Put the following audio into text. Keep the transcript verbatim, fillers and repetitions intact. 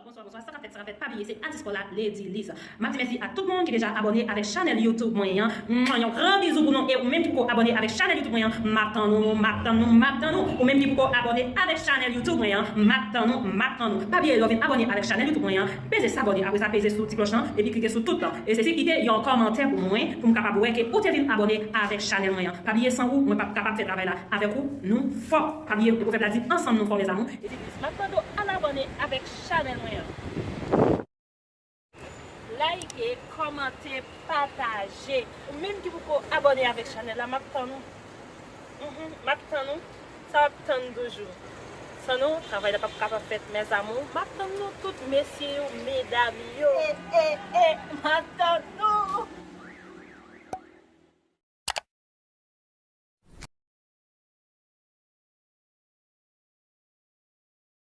Bonswa, bonswa. Sa k ap fèt, sa k ap fèt? Pa bliye, se atis pa w la, Lady Liz. M ap di mèsi a tout moun ki deja abòne avèk chanèl YouTube mwen an. Mwen, yon gran bizou pou nou. E ou menm ki poko abòne avèk chanèl YouTube mwen an, m ap tann ou, m ap tann ou, m ap tann ou. Ou menm ki poko abòne avèk chanèl YouTube mwen an, m ap tann ou, m ap tann ou. Pa bliye, lè w vin abòne avèk chanèl YouTube mwen an, peze s'abonner, apre sa peze sou ti klòch lan, epi klike sou tout. E se si kite yon kòmantè pou mwen, pou m kapab wè ke ou te vin abòne avèk chanèl mwen an. Pa bliye, san ou, mwen p ap kapab fè travay la avèk ou. Nou fò. Pa bliye, e pwovèb la di, ansanm nou fò, mes amours. E di plis, m ap mande w al abòne avèk chanèl mwen an. Like, kòmante, pataje. Ou menm ki poko abòne avèk chanèl la, m ap tann ou. Mhm, m ap tann ou. Sa w ap tann toujou? San nou, travay la p ap kapab fèt, mes amours. M ap tann nou tout, mesye yo, medam yo. E, e, e, m ap tann nou.